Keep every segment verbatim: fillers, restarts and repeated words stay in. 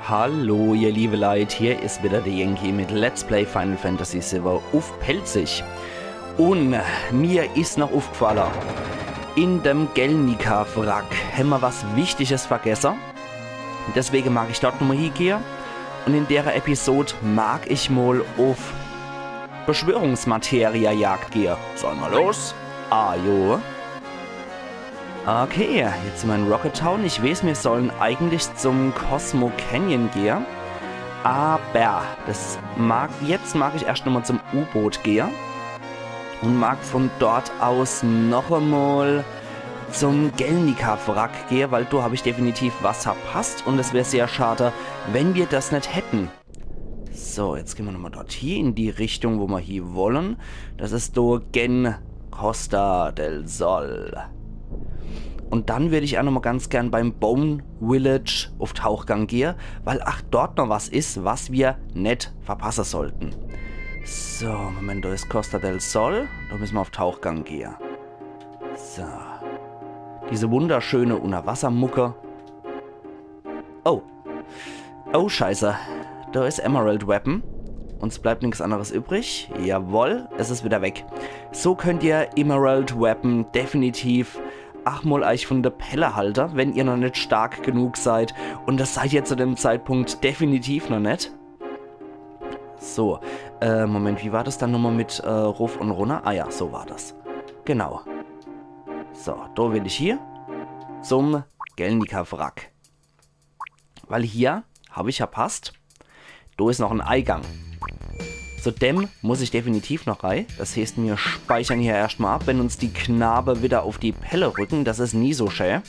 Hallo, ihr liebe Leit, hier is wieder der Yankee mit Let's Play Final Fantasy siwwe uff Pälzisch. Un mir is noch uffgfalle, in dem Gelnika-Wrack hämmer was Wichtiges vergesse. Deswege mag ich dort nochmol hiegehe. Un in dere Episod mag ich mol uff Beschwörungsmateria-Jagd gehe. Solle mer los? Ah, jo. Okay, jetzt sin mer in Rocket Town. Ich weeß, mir sollen eigentlich zum Cosmo Canyon gehe. Aber das mag, jetzt mag ich erscht nochmol zum U-Boot gehe. Un mag von dort aus noch emol zum Gelnika-Wrack gehe, weil do hab ich definitiv was verpasst un es wär sehr schade, wenn mir das net hätten. So, jetzt gehn mer nochmol dort hie, in die Richtung, wo mer hie wollen. Das is do gen Costa del Sol. Un dann würd ich aa nochmol ganz gern beim Bone Village uff Tauchgang gehe, weil aa dort noch was is, was mir net verpasse sollten. So, Moment, do is Costa del Sol. Do misse mer uff Tauchgang gehe. So. Diese wunderschöne Unnerwassermucke. Oh. Oh, Scheiße. Do is Emerald Weapon. Uns bleibt nix anneres übrig. Jawoll, es is wieder weg. So könnt ihr Emerald Weapon definitiv aa mol eich von de Pelle halte, wenn ihr noch net stark genug seid. Un das seid ihr zu dem Zeitpunkt definitiv noch net. So, äh, Moment, wie war das dann nochmol mit, äh, ruff un runner? Ah ja, so war das. Genau. So, do will ich hie zum Gelnika-Wrack. Weil hier hab ich verpasst, do is noch en Eigang. Zu dem muss ich definitiv noch rei. Das heeßt, mir speichern hier erscht mol ab, wenn uns die Knabe wieder uff die Pelle rücken. Das is nie so schä.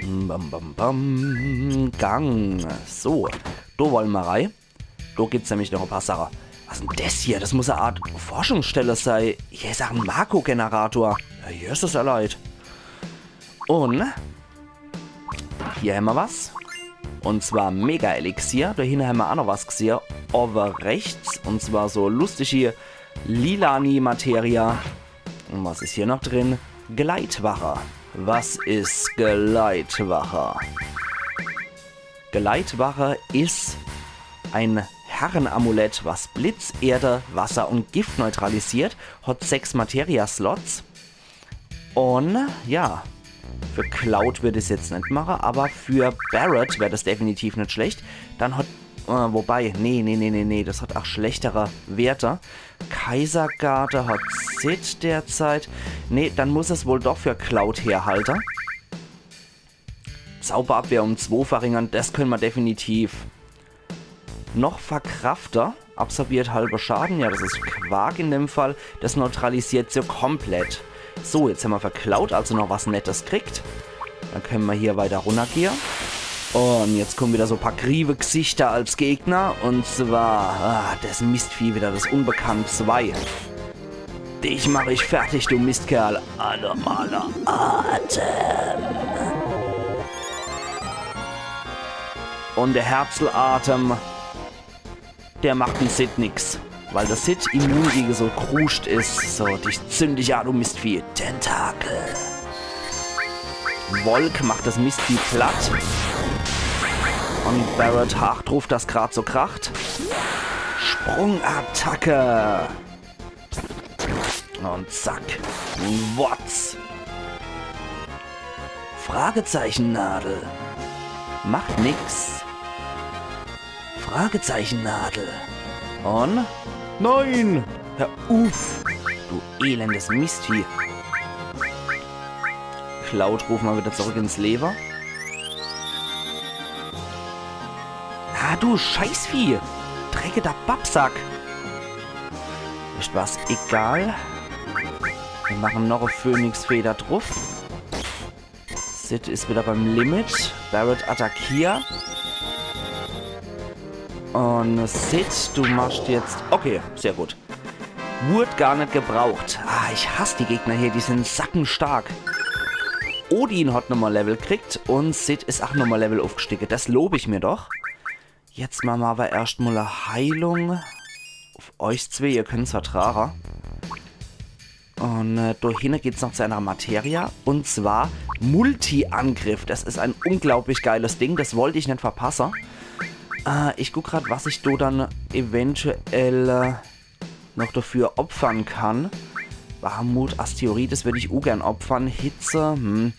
Bam, bam, bam. Gang. So, do wolle mer rei. Do gibt's nämlich noch e paar Sache. Was is denn das hier? Das muss e Art Forschungsstelle sei. Hier is aa en Marco-Generator. Ja, hier is es erleid. Un hier hämmer was. Un zwar Mega-Elixier. Do hinne hämmer aa noch was gsehe. Owwe rechts. Un zwar so lustige lilani Materia. Un was is hier noch drin? Gleitwache. Was is Gleitwache? Gleitwache is e Herrenamulett, was Blitz, Erde, Wasser un Gift neutralisiert, hat sechs Materia-Slots. Un ja, für Cloud würd ich's jetzt net mache, aber für Barret wär das definitiv net schlecht. Dann hat, äh, wobei, nee, nee, nee, nee, nee, das hat aa schlechtere Werte. Kaisergarde hat Cid derzeit. Nee, dann muss es wohl doch für Cloud herhalte. Zauberabwehr um zwo verringern, das könne mer definitiv. Noch verkrafter, absorbiert halbe Schaden. Ja, das is Quark in dem Fall. Das neutralisiert se komplett. So, jetzt hämmer für Cloud also noch was Nettes kriegt. Dann könne mer hier weiter runnergehe. Un jetzt kommen wieder so paar griewe Gsichter als Gegner. Un zwar, ah, das Mistvieh wieder, das Unbekannt zwei. Dich mach ich fertig, du Mistkerl. Anormaler Atem. Un der Herzelatem, der macht dem Cid nix. Weil der Cid immun gege so Kruscht is. So, dich zünd ich aa, du Mistvieh. Tentakel. Wolk macht das Mistvieh platt. Un Barret hacht druff, dass grad so kracht. Sprungattacke. Un zack. Wotz. Fragezeichennadel. Macht nix. Fragezeichennadel. Un? Nein! Hör uff! Du elendes Mistvieh. Cloud, ruf mer wieder zurück ins Lewe. Ah, du Scheißvieh! Dreckiger Babbsack! Is was egal. Mir machen noch e Phönixfeder druff. Cid is wieder beim Limit. Barret, attackier. Un Cid, du machst jetzt... Okay, sehr gut. Wurd gar net gebraucht. Ah, ich hass die Gegner hier, die sin sackenstark. Odin hat nochmol Level kriegt un Cid is aa nochmol Level uffgstiege. Das lob ich mir doch. Jetzt mache mer aber erscht mol e Heilung. Uff euch zwee, ihr könnt's vertrage. Und äh, do hinne geht's noch zu einer Materia. Und zwar Multi-Angriff. Das is ein unglaublich geiles Ding. Das wollt ich net verpasse. Äh, ich guck grad, was ich do dann eventuell äh, noch dafür opfern kann. Bahamut, Asteroid, das würd ich ungern opfern. Hitze, hm.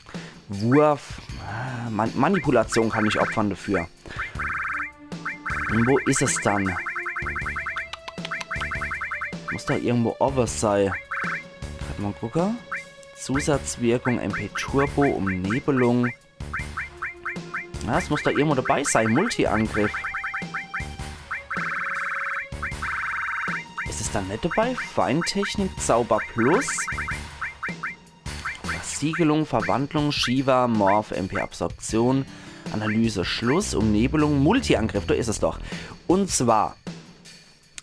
Wurf, äh, Man Manipulation kann ich opfern dafür. Und wo is es dann? Muss doch irgendwo owwe sei. Grad mal gucke. Zusatzwirkung, M P Turbo, Umnebelung. Ja, es muss da irgendwo dabei sei. Multi-Angriff. Is es da net dabei? Feindtechnik, Zauber Plus. Versiegelung, Verwandlung, Shiva, Morph, M P Absorption, Analyse, Schluss, Umnebelung, Multi-Angriff, do is es doch. Und zwar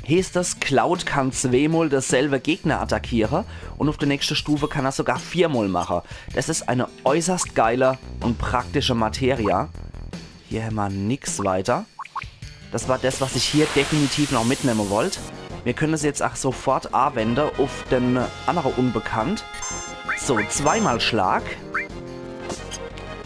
heeßt das, Cloud kann zweemol derselbe Gegner attackiere und auf der nächste Stufe kann er sogar viermol mache. Das is eine äußerst geile und praktische Materia. Hier hämmer nix weiter. Das war das, was ich hier definitiv noch mitnemme wollt. Wir können es jetzt ach sofort awende auf den andere Unbekannt. So, zweimal Schlag.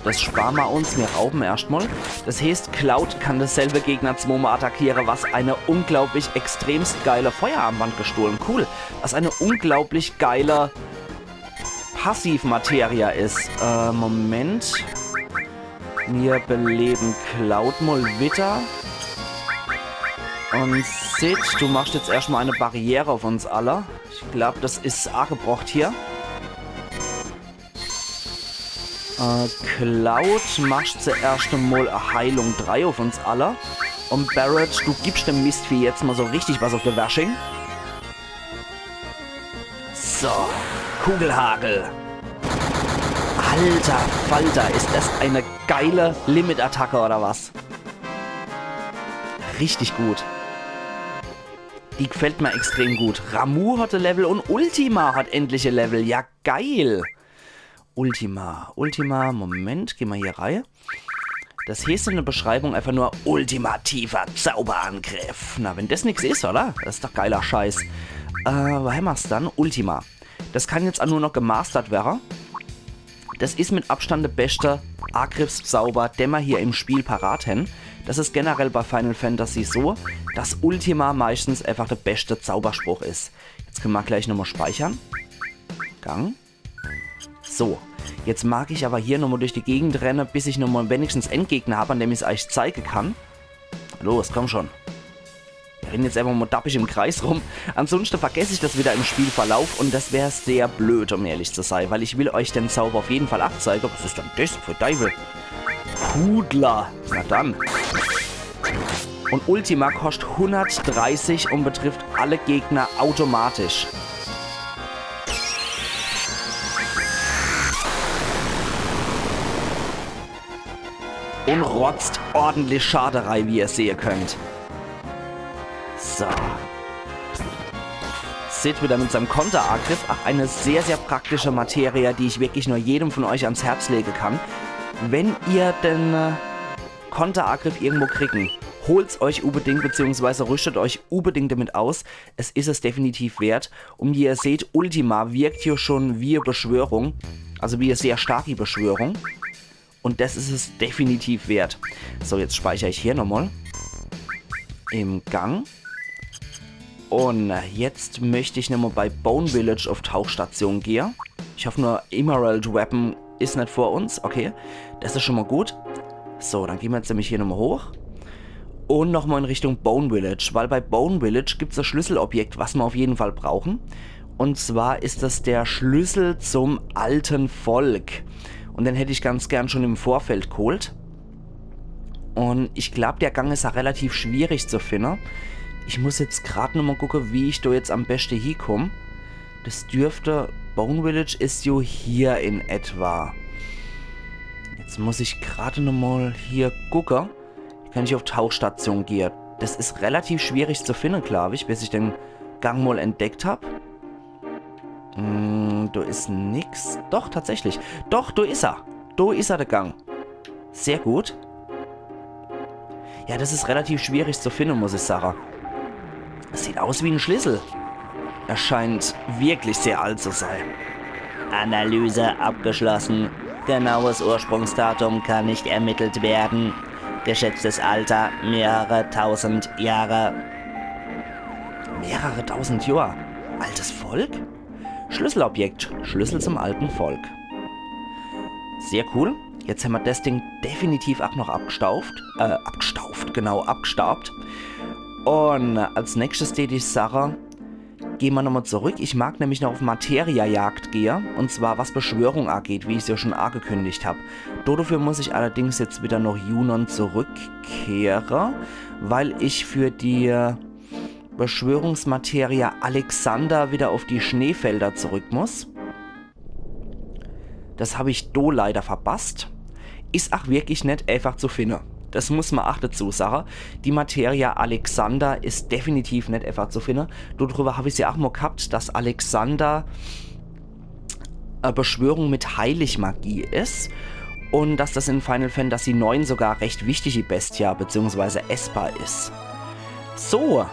Das spare mer uns, mir rauben erscht mal. Das heeßt, Cloud kann dasselbe Gegner zweimal attackiere, was eine unglaublich extremst geile Feuerarmband gestohlen. Cool. Was eine unglaublich geile Passivmateria is. Äh, Moment. Mir beleben Cloud mal wieder. Und Cid, du machst jetzt erscht mal eine Barriere auf uns alle. Ich glaub, das is agebrocht hier. Äh, Cloud, machst zuerscht mal e Heilung drei auf uns alle. Und Barret, du gibst dem Mistvieh jetzt mal so richtig was auf de Wersching. So, Kugelhagel. Alter Falter, is das eine geile Limit-Attacke oder was? Richtig gut. Die gefällt mir extrem gut. Ramuh hat e Level und Ultima hat endlich e Level. Ja, geil. Ultima, Ultima, Moment, geh mal hier rei. Das heeßt in der Beschreibung einfach nur ultimativer Zauberangriff. Na, wenn das nix is, oder? Das is doch geiler Scheiß. Äh, wo hämmer's dann? Ultima. Das kann jetzt ach nur noch gemastert werre. Das is mit Abstand der beste Angriffszauber, den mer hier im Spiel parat hän. Das is generell bei Final Fantasy so, dass Ultima meistens einfach der beste Zauberspruch is. Jetzt können mer gleich nochmal speichern. Gang. So, jetzt mag ich aber hier nochmal durch die Gegend renne, bis ich nochmal wenigstens en Gegner hab, an dem ich's euch zeige kann. Los, komm schon. Wir rennen jetzt einfach mal dappisch im Kreis rum. Ansonsten vergesse ich das wieder im Spielverlauf und das wär sehr blöd, um ehrlich zu sein, weil ich will euch den Zauber auf jeden Fall abzeige. Was is denn das für Deiwel? Pudler. Na dann. Und Ultima kostet hundertdreißig und betrifft alle Gegner automatisch. Und rotzt ordentlich Schade rei, wie ihr sehe könnt. So. Cid wieder mit seinem Konterangriff. Ach, eine sehr, sehr praktische Materie, die ich wirklich nur jedem von euch ans Herz legen kann. Wenn ihr den äh, Konterangriff irgendwo kriegen, holt's euch unbedingt, beziehungsweise rüstet euch unbedingt damit aus. Es is es definitiv wert. Und wie ihr seht, Ultima wirkt hier schon wie e Beschwörung. Also wie e sehr starke Beschwörung. Und das is es definitiv wert. So, jetzt speicher ich hier nochmal. Im Gang. Und jetzt möcht ich nochmal bei Bone Village auf Tauchstation gehe. Ich hoff nur, Emerald Weapon is net vor uns. Okay, das is schon mal gut. So, dann gehen wir jetzt nämlich hier nochmal hoch. Und nochmal in Richtung Bone Village, weil bei Bone Village gibt's das Schlüsselobjekt, was wir auf jeden Fall brauchen. Und zwar is das der Schlüssel zum alten Volk. Und den hätt ich ganz gern schon im Vorfeld geholt. Und ich glaub, der Gang is ja relativ schwierig zu finden. Ich muss jetzt grad nochmal gucken, wie ich da jetzt am besten hiekomm. Das dürfte... Bone Village is jo hier in etwa. Jetzt muss ich grad nochmal hier gucken. Kann ich auf Tauchstation gehe. Das is relativ schwierig zu finden, glaub ich, bis ich den Gang mal entdeckt hab. Hm, da is nix. Doch, tatsächlich. Doch, da is er. Da is er, der Gang. Sehr gut. Ja, das is relativ schwierig zu finden, muss ich sagen. Das sieht aus wie en Schlüssel. Er scheint wirklich sehr alt zu sein. Analyse abgeschlossen. Genaues Ursprungsdatum kann nicht ermittelt werden. Geschätztes Alter, mehrere tausend Jahre. Mehrere tausend Jahre? Altes Volk? Schlüsselobjekt. Schlüssel zum alten Volk. Sehr cool. Jetzt hämmer des Ding definitiv ach noch abgestauft. Äh, abgestauft, genau, abgestaubt. Un als nächstes tät ich sache, gehn mer nochmol zurück. Ich mag nämlich noch uff Materia-Jagd gehe. Un zwar was Beschwörung ageht, wie ich's jo schun agekündigt hab. Dodefür muss ich allerdings jetzt wieder noch Junon zurückkehre, weil ich für die Beschwörungsmateria Alexander wieder uff die Schneefelder zurück muss. Des hab ich do leider verpasst. Is ach wirklich net eifach zu finne. Des muss mer ach dezu sache. Die Materia Alexander is definitiv net eifach zu finne. Dodrüber hab ich's jo ach mol gehabt, dass Alexander e Beschwörung mit Heiligmagie is. Un dass des in Final Fantasy neun sogar recht wichtige Bestia beziehungsweise Esper is. So,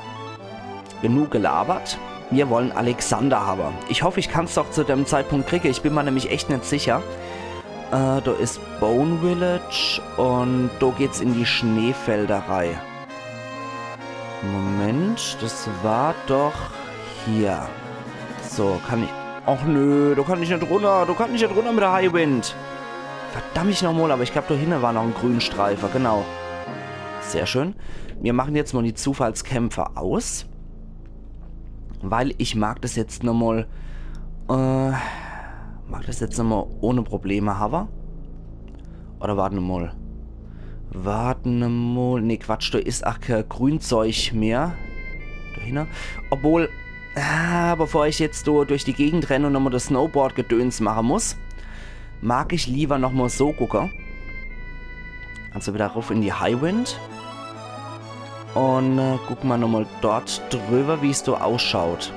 genug gelabert. Mir wollen Alexander hawwe. Ich hoff, ich kann's doch zu dem Zeitpunkt kriege. Ich bin mer nämlich echt net sicher. Äh, do is Bone Village un do geht's in die Schneefelder rei. Moment, des war doch hier. So, kann ich... Och nö, do kann ich net runner. Do kann ich net runner mit de Highwind. Verdammt ich nochmol, awwer ich glaab, do hinne war noch en Grünstreife. Genau. Sehr schön. Mir mache jetzt mol die Zufallskämpfe aus. Weil ich mag des jetzt nochmol, äh, mag des jetzt nochmol ohne Probleme hawwe. Oder wart emol. Wart emol. Nee, Quatsch, do is ach kee Grünzeug mehr. Do hinne. Obwohl, ah, bevor ich jetzt do durch die Gegend renn un nochmol des Snowboard-Gedöns mache muss, mag ich lieber nochmol so gucke. Also wieder ruff in die Highwind. Un, äh, gucke mer nochmol dort drüber, wie's do ausschaut.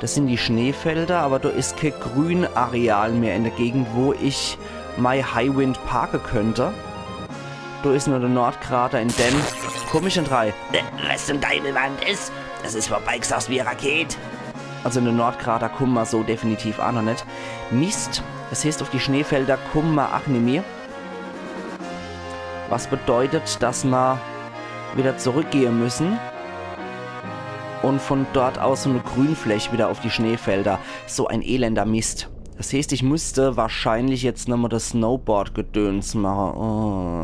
Des sin die Schneefelder, awwer do is kee Grünareal mehr in de Gegend, wo ich mei Highwind parke könnt. Do is nur de Nordkrater, in dem kumm ich net rei. Äh, was zum Deiwel war dann des? Des is vorbeigesaust wie e Raket. Also in de Nordkrater kumme mer so definitiv ach noch net. Mist, des heeßt, uff die Schneefelder kumme mer ach nimmi. Was bedeutet, dass mer wieder zurückgehe müsse un von dort aus so e Grünfläch wieder uff die Schneefelder. So en elender Mist. Des heeßt, ich müsst wahrscheinlich jetzt nochmol des Snowboard-Gedöns mache. Oh,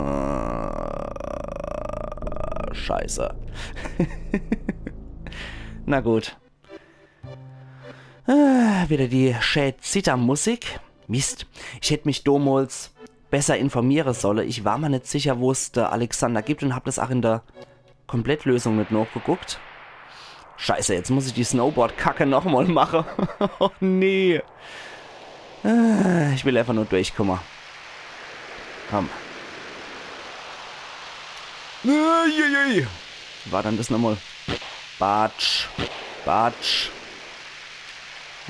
Scheiße. Na gut. Äh, wieder die schää Zittermusik. Mist. Ich hätt mich domols besser informiere solle. Ich war mer net sicher, wo's de Alexander gibt un hab des ach in de Komplettlösung net nochgeguckt. Scheiße, jetzt muss ich die Snowboard-Kacke nochmol mache. Oh nee. Äh, ich will eifach nur durchkumme. Komm. Uiuiui. War dann des nochmol. Batsch. Batsch.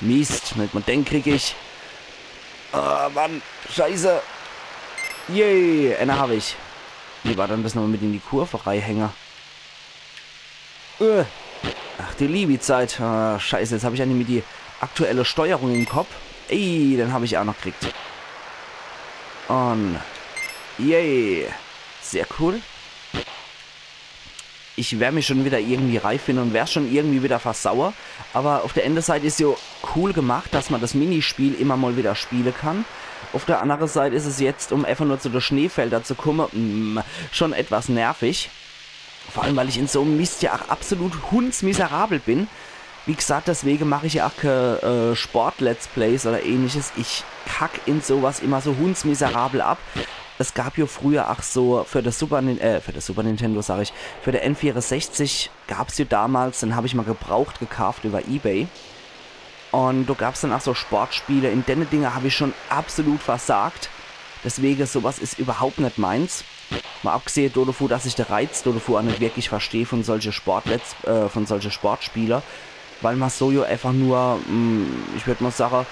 Mist, net mol den krieg ich. Ah, Mann. Scheiße. Yay, eener hab ich. Wie war dann des nochmol mit in die Kurve reihänge? Äh. Ach du liebi Zeit. Ah, Scheiße, jetzt hab ich eigentlich mit die aktuelle Steuerung im Kopp. Ey, den hab ich ach noch gekriegt. Un yay. Sehr cool. Ich wer mich schun wieder irgendwie reifinde un wer's schun irgendwie wieder versaue. Awwer uff de eene Seit is jo cool gemacht, dass mer des Minispiel immer mol wieder spiele kann. Uff de annere Seit is es jetzt, um eifach nur zu de Schneefelder zu kumme, mm, schun etwas nervig. Vor allem, weil ich in so em Mist jo ach absolut hundsmiserabel bin. Wie gesacht, deswege mach ich jo ach kee, äh, Sport-Let's Plays oder ähnliches. Ich kack in so was immer so hundsmiserabel ab. Es gab jo früher ach so für de Super Nin-, äh, für de Super Nintendo, sag ich, für de N vierundsechzig gab's jo damals, den hab ich mol gebraucht gekaaft über eBay. Un do gab's dann ach so Sportspiele, in denne Dinger hab ich schun absolut versagt. Deswege, so was is überhaupt net meins. Mol abgesehe dodevu, dass ich de Reiz dodevu ach net wirklich versteh von solche Sportlets-, äh, von solche Sportspiele, weil mer so jo eifach nur, mm, ich würd mol sage,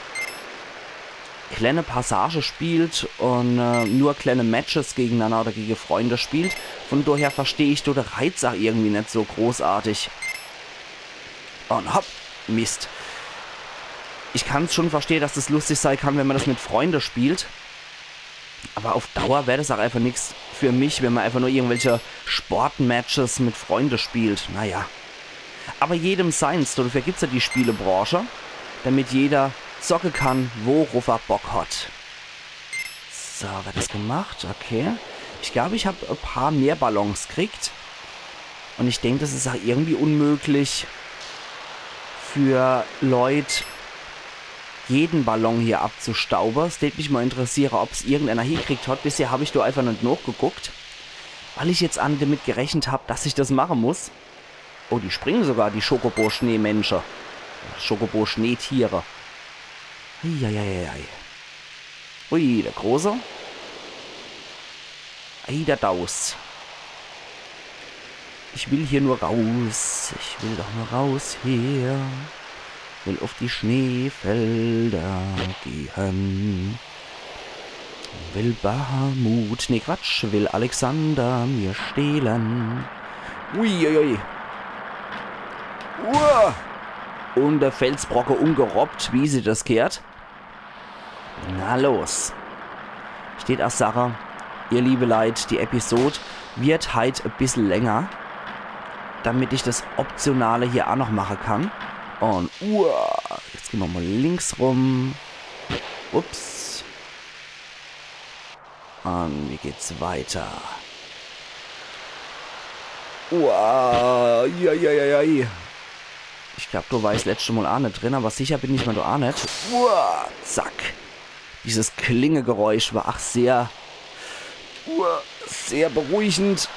kleine Passage spielt un, äh, nur kleine Matches gegenanner oder gege Freunde spielt. Von doher versteh ich do de Reiz ach irgendwie net so großartig. Un hopp, Mist. Ich kann's schon verstehe, dass das lustig sei kann, wenn man das mit Freunde spielt. Aber auf Dauer wär das auch einfach nix für mich, wenn man einfach nur irgendwelche Sportmatches mit Freunde spielt. Naja. Aber jedem seins, so, dafür gibt's ja die Spielebranche, damit jeder zocke kann, worauf er Bock hat. So, wird das gemacht? Okay. Ich glaube, ich hab e paar mehr Ballons kriegt. Und ich denk, das is auch irgendwie unmöglich für Leut, jeden Ballon hier abzustaube. Es tät mich mal interessiere, ob's irgendeiner hiekriegt hat. Bisher hab ich do einfach net nachgeguckt, weil ich jetzt an damit gerechnet hab, dass ich das mache muss. Oh, die springen sogar, die Chocobo-Schneemensche. Chocobo-Schneetiere. Eieieiei. Ui, der Große. Ei, der Daus. Ich will hier nur raus. Ich will doch nur raus hier. Will auf die Schneefelder gehen. Will Bahamut, nee, Quatsch, will Alexander mir stehlen. Uiuiui. Uah. Und der Felsbrocke umgerobbt, wie sich das gehört. Na los. Steht a Sache, ihr liebe Leit, die Episod wird halt e bissel länger, damit ich das Optionale hier auch noch mache kann. Und uah, jetzt gehen wir mal links rum. Ups. Und wie geht's weiter? Uah, ja, ja, ja, ja. Ich glaub, do war ich das letzte Mal auch net drin, aber sicher bin ich mir do auch net. Uah, zack. Dieses Klingegeräusch war ach sehr, uah, sehr beruhigend.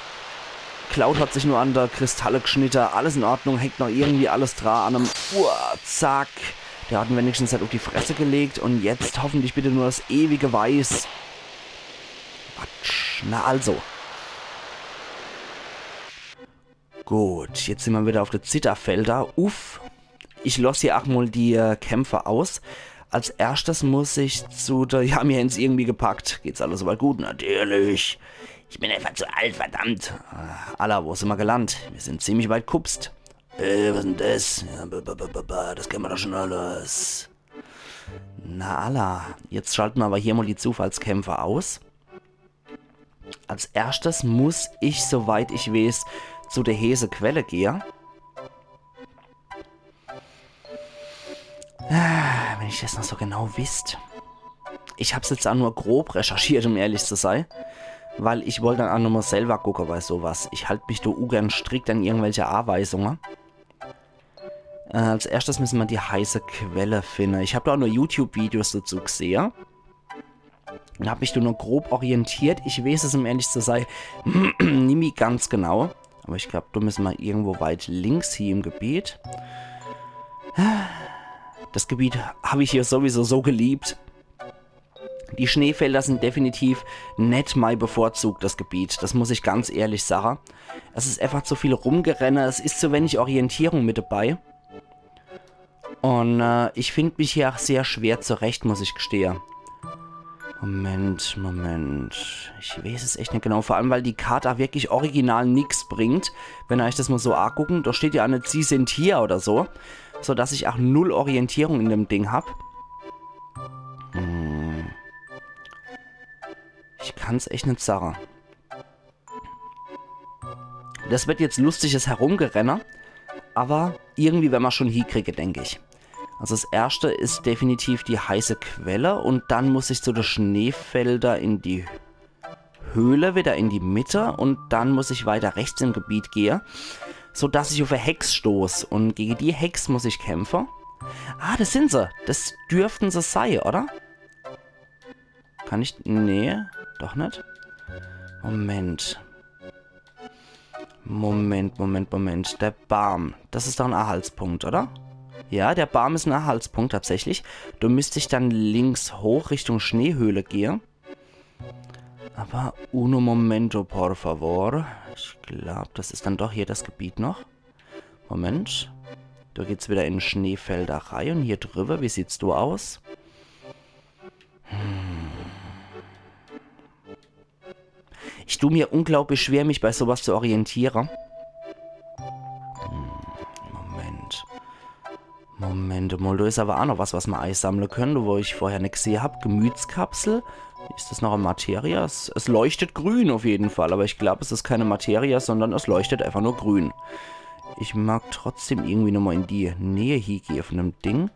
Cloud hat sich nur an der Kristalle geschnitte. Alles in Ordnung, hängt noch irgendwie alles dra an em. Uah, zack. Der hat ihn wenigstens halt auf die Fresse gelegt. Und jetzt hoffentlich bitte nur das ewige Weiß. Quatsch. Na also. Gut, jetzt sind wir wieder auf der Zitterfelder. Uff. Ich loss hier ach mal die äh, Kämpfe aus. Als erstes muss ich zu der... Ja, mir hätten's irgendwie gepackt. Geht's alles soweit gut? Natürlich. Ich bin einfach zu alt, verdammt. Äh, Alla, wo sind wir gelandet? Wir sind ziemlich weit gehupst. Äh, was denn das? Ja, ba, ba, ba, ba, ba, das kennen wir doch schon alles. Na alla, jetzt schalten wir aber hier mal die Zufallskämpfe aus. Als erstes muss ich, soweit ich weiß, zu der heße Quelle gehe. Ah, wenn ich das noch so genau wisst. Ich hab's jetzt auch nur grob recherchiert, um ehrlich zu sein. Weil ich wollt dann auch nochmal selber gucke bei sowas. Ich halt mich do ungern strikt an irgendwelche Anweisungen. Äh, als erstes müssen wir die heiße Quelle finden. Ich hab da auch nur YouTube-Videos dazu gesehen. Und hab mich da nur grob orientiert. Ich weiß es, um ehrlich zu sein, nimmi ganz genau. Aber ich glaub, da müssen wir irgendwo weit links hier im Gebiet. Das Gebiet hab ich hier sowieso so geliebt. Die Schneefelder sind definitiv net mei bevorzugtes Gebiet, das muss ich ganz ehrlich sage. Es is einfach zu viel Rumgerenne, es is zu wenig Orientierung mit dabei. Und äh, ich find mich hier auch sehr schwer zurecht, muss ich gestehe. Moment, Moment. Ich weiß es echt net genau. Vor allem, weil die Karte auch wirklich original nix bringt, wenn ihr euch das mal so angucken. Da steht ja auch net, sie sind hier oder so. So dass ich auch null Orientierung in dem Ding hab. Hm. Ich kann's echt net sage. Das wird jetzt lustiges Herumgerenne, aber irgendwie werden wir schon hiekriege, denk ich. Also das erste is definitiv die heiße Quelle und dann muss ich zu de Schneefelder in die Höhle, wieder in die Mitte und dann muss ich weiter rechts im Gebiet gehe, so dass ich auf e Hex stoß und gege die Hex muss ich kämpfe. Ah, das sind se. Das dürften se sei, oder? Kann ich... Nee, doch net. Moment. Moment, Moment, Moment. Der Baam. Das is doch en Anhaltspunkt, oder? Ja, der Baam is en Anhaltspunkt tatsächlich. Do müsst ich dann links hoch Richtung Schneehöhle gehe. Aber uno momento, por favor. Ich glaub, das is dann doch hier das Gebiet noch. Moment. Do geht's wieder in Schneefelder rei. Und hier drüber, wie sieht's do aus? Hm. Ich tu mir unglaublich schwer, mich bei sowas zu orientiere. Hm, Moment. Moment mal, do is awwer aa noch was, was ma eisammle kenne, wo ich vorher net gsehe hab. Gemütskapsel. Is das noch e Materia? Es, es leuchtet grün auf jeden Fall, aber ich glaub, es is keine Materia, sondern es leuchtet einfach nur grün. Ich mag trotzdem irgendwie nochmal in die Nähe hiegehe von dem Ding.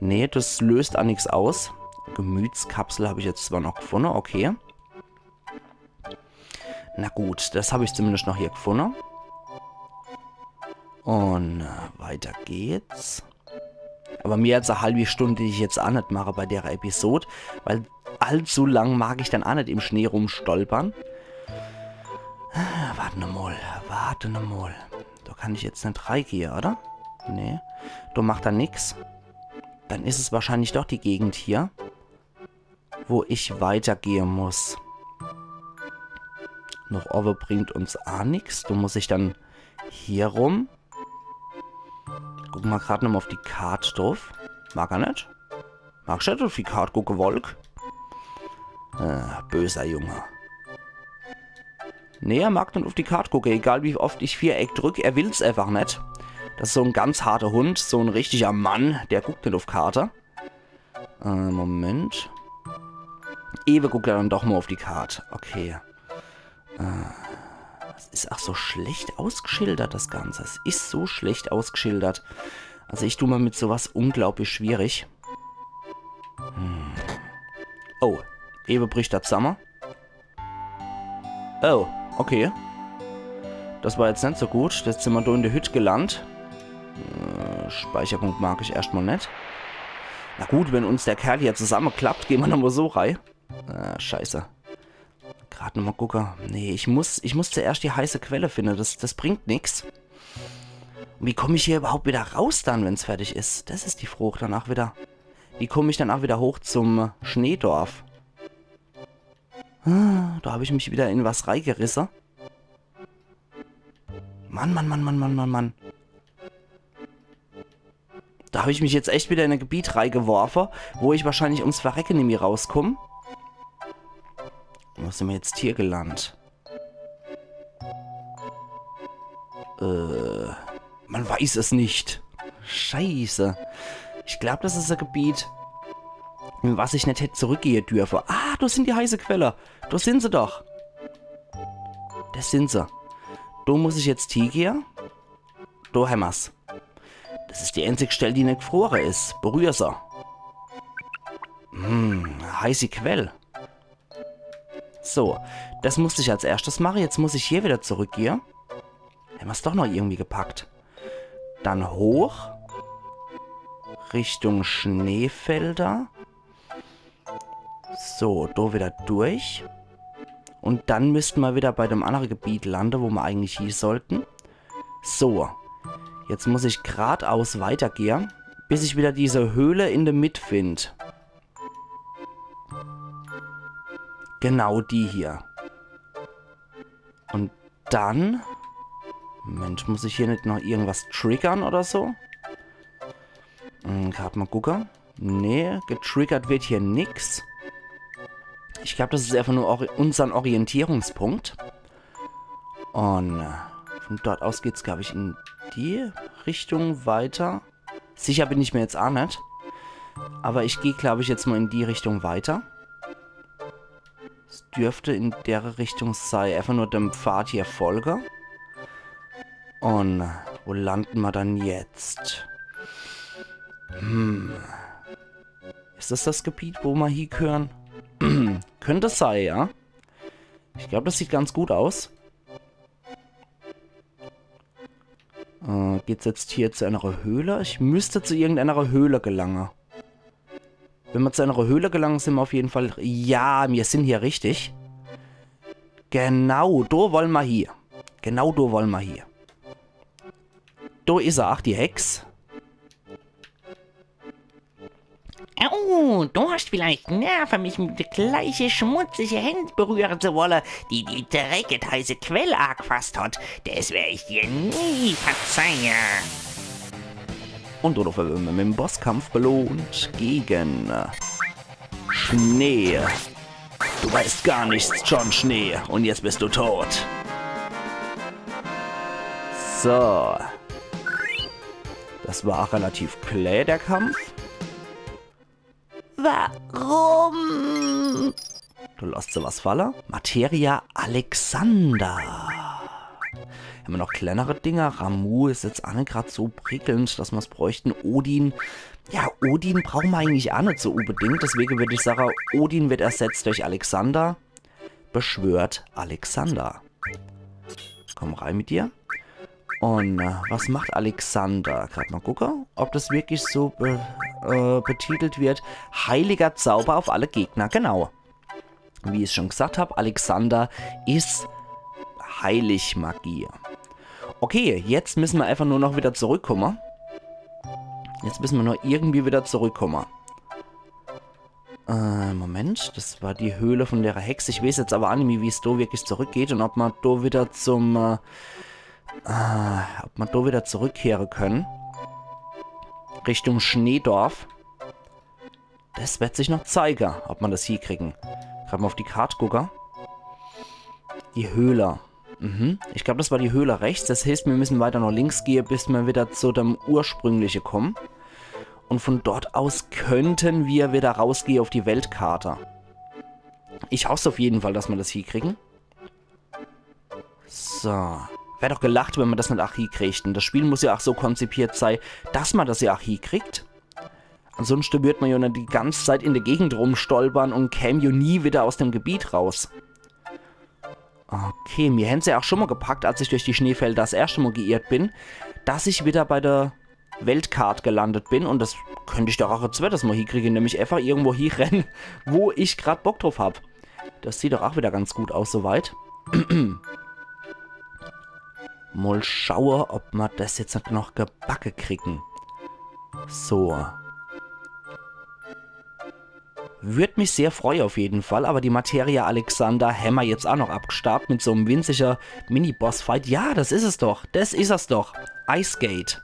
Nee, das löst aa nix aus. Gemütskapsel hab ich jetzt zwar noch gefunne, okay. Na gut, das hab ich zumindest noch hier gefunne. Und äh, weiter geht's. Aber mehr als e halbi Stund, die ich jetzt aa net mache bei der Episode, weil allzu lang mag ich dann aa net im Schnee rumstolpern. Warte mal, warte mal. Da kann ich jetzt net reigehe, oder? Nee, da macht er nix. Dann is es wahrscheinlich doch die Gegend hier, wo ich weitergehe muss. Noch owwe bringt uns aa nix. Da muss ich dann hier rum. Guck mal grad nochmal auf die Kart drauf. Mag er net? Magst du net auf die Kart gucke, Wolk? Äh, böser Junge. Nee, er mag net auf die Kart gucke, egal wie oft ich Viereck drück, er will's einfach net. Das is so en ganz harter Hund, so en richtiger Mann, der guckt net auf Karte. Äh, Moment. Ewe guckt er dann doch mal auf die Kart. Okay. Äh, das is ach so schlecht ausgeschildert, das Ganze. Es is so schlecht ausgeschildert. Also ich tu mir mit sowas unglaublich schwierig. Hm. Oh, Ewe bricht da zamme. Oh, okay. Das war jetzt net so gut. Jetzt sin ma do in der Hütt gelandt. Äh, Speicherpunkt mag ich erscht mal net. Na gut, wenn uns der Kerl hier zusammeklappt, gehn ma nochmal so rei. Ah, scheiße. Grad nochmal gucke. Nee, ich muss, ich muss zuerscht die heiße Quelle finde. Das, das bringt nix. Und wie komm ich hier überhaupt wieder raus dann, wenn's fertig is? Das is die Froch danach wieder. Wie komm ich danach wieder hoch zum Schneedorf? Ah, da hab ich mich wieder in was reigerisse. Mann, Mann, Mann, Mann, Mann, Mann, Mann. Da hab ich mich jetzt echt wieder in e Gebiet reigeworfe, wo ich wahrscheinlich ums Verrecke nimmi rauskomm. Wo sin ma jetzt hier gelandt? Äh, man weiß es nicht. Scheiße. Ich glaub, das is e Gebiet, in was ich net hätt zurückgehe dürfe. Ah, do sin die heiße Quelle. Do sin se doch. Das sin se. Do muss ich jetzt hiegehe. Do hämmer's. Das is die einzig Stell, die net gefrore is. Berühr se. Hm, heiße Quell. So, das musst ich als erschtes mache. Jetzt muss ich hier wieder zurückgehe. Hämmer's doch noch irgendwie gepackt. Dann hoch. Richtung Schneefelder. So, do wieder durch. Und dann müssten ma wieder bei dem annere Gebiet lande, wo ma eigentlich hie sollten. So, jetzt muss ich gradaus weitergehe, bis ich wieder diese Höhle in der Mitt find. Genau die hier. Und dann... Moment, muss ich hier net noch irgendwas triggern oder so? Hm, grad mal gucke. Nee, getriggert wird hier nix. Ich glaub, das is einfach nur ori unsern Orientierungspunkt. Und äh, von dort aus geht's, glaub ich, in die Richtung weiter. Sicher bin ich mir jetzt aa net. Aber ich geh, glaub ich, jetzt mal in die Richtung weiter. Es dürfte in dere Richtung sei. Einfach nur dem Pfad hier folge. Und wo landen ma dann jetzt? Hm. Is das das Gebiet, wo ma hiegehören? Könnte sei, ja. Ich glaub, das sieht ganz gut aus. Äh, geht's jetzt hier zu einer Höhle? Ich müsst zu irgendeiner Höhle gelange. Wenn ma zu einer Höhle gelange, sin ma auf jeden Fall... Ja, mir sin hier richtig. Genau, do wolle ma hie. Genau do wolle ma hie. Do is er, ach, die Hex. Oh, du hast vielleicht Nerve, mich mit de gleiche schmutzige Händ berühre zu wolle, die die dreckig heiße Quell agefasst hat. Das wer ich dir nie verzeihe. Und dodefür wern ma mit dem Bosskampf belohnt gegen äh, Schnee. Du weißt gar nichts, John Schnee. Und jetzt bist du tot. So. Da Das war relativ klää, der Kampf. Warum? Do losst se was falle. Materia Alexander. Hämmer noch klennere Dinger? Ramuh is jetzt aa net grad so prickelnd, dass mer's bräuchten. Odin. Ja, Odin brauche mer eigentlich aa net so unbedingt. Deswege würd ich sage, Odin wird ersetzt durch Alexander. Beschwört Alexander. Komm rein mit dir. Un äh, was macht Alexander? Grad mol gucke, ob das wirklich so be äh, betitelt wird. Heiliger Zauber auf alle Gegner, genau. Wie ich schon gesagt hab, Alexander is Heiligmagie. Okay, jetzt müsse mer einfach nur noch wieder zurückkomme. Jetzt müsse mer nur irgendwie wieder zurückkomme. Äh, Moment, das war die Höhle von der Hex. Ich weeß jetzt aber aa nimmi, wie's do wirklich zurückgeht un ob mer do wieder zum, äh, äh, ob mer do wieder zurückkehre können. Richtung Schneedorf. Das wird sich noch zeige, ob mer das hiekriegen. Grad mol auf die Kart gucke. Die Höhle. Mhm. Ich glaub, das war die Höhle rechts. Das heißt, mir müssen weiter nach links gehe, bis mir wieder zu dem ursprüngliche kommen. Und von dort aus könnten wir wieder rausgehe auf die Weltkarte. Ich hoff's auf jeden Fall, dass mer das hiekriegen. So. Wär doch gelacht, wenn mer das net ach hiekriegt. Und das Spiel muss ja ach so konzipiert sei, dass mer das ja ach hiekriegt. Ansonsten würd mer ja net die ganze Zeit in der Gegend rumstolpern und käm ja nie wieder aus dem Gebiet raus. Okay, mir hän's ja ach schon mol gepackt, als ich durch die Schneefelder das erschte Mol geirrt bin, dass ich wieder bei der Weltkart gelandet bin und das könnt ich doch ach e zweites Mol hiekriegen, indem ich einfach irgendwo hierenn, wo ich grad Bock drauf hab. Das sieht doch ach wieder ganz gut aus soweit. Mol schaue, ob mer das jetzt net noch gebacke kriegen. So. Würd mich sehr freue auf jeden Fall, aber die Materia Alexander hämmer jetzt ach noch abgestaubt mit so'm winzige Mini-Boss-Fight. Ja, das is es doch. Das is es doch. Ice Gate.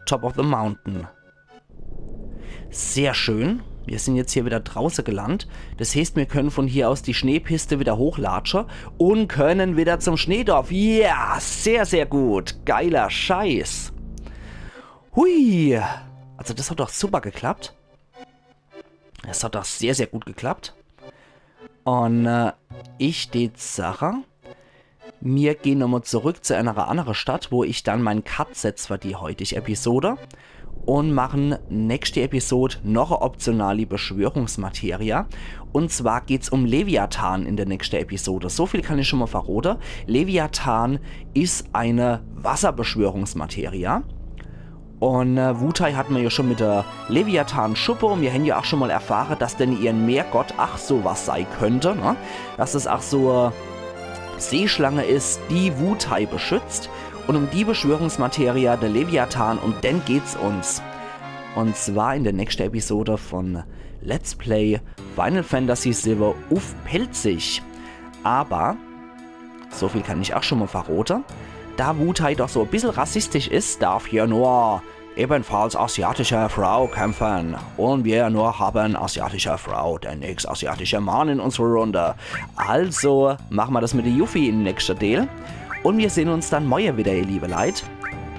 Top of the Mountain. Sehr schön. Wir sind jetzt hier wieder drauße gelandet. Das heißt, mir können von hier aus die Schneepiste wieder hochlatsche und können wieder zum Schneedorf. Ja, sehr, sehr gut. Geiler Scheiß. Hui. Also das hat doch super geklappt. Das hat doch sehr, sehr gut geklappt. Und äh, ich dät sage, mir gehen nochmol zurück zu einer anderen Stadt, wo ich dann mein Cut setz für die heutige Episode und machen nächste Episode noch e optionale Beschwörungsmateria. Und zwar geht's um Leviathan in der nächsten Episode. So viel kann ich schon mol verrote. Leviathan is eine Wasserbeschwörungsmateria. Und äh, Wutai hat mer ja schon mit der Leviathan-Schuppe und mir hän ja ach schon mol erfahre, dass denn ihrn Meergott ach so was sei könnte, ne? Dass es ach so äh, Seeschlange is, die Wutai beschützt. Und um die Beschwörungsmateria, der Leviathan, um den geht's uns. Und zwar in der nächsten Episode von Let's Play Final Fantasy siwwe uff Pälzisch. Aber so viel kann ich ach schon mol verrote. Da Wutai doch so e bissel rassistisch is, darf hier nur ebenfalls asiatische Frau kämpfen. Und wir nur haben asiatische Frau, der nächst asiatische Mann in unserer Runde. Also machen mer das mit der Yuffie in nächster Deel. Und mir sehn uns dann morje wieder, ihr liebe Leit.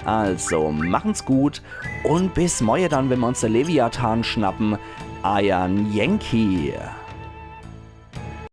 Also machen's gut und bis morje dann, wenn mer uns der Leviathan schnappen. Eiern Yankee.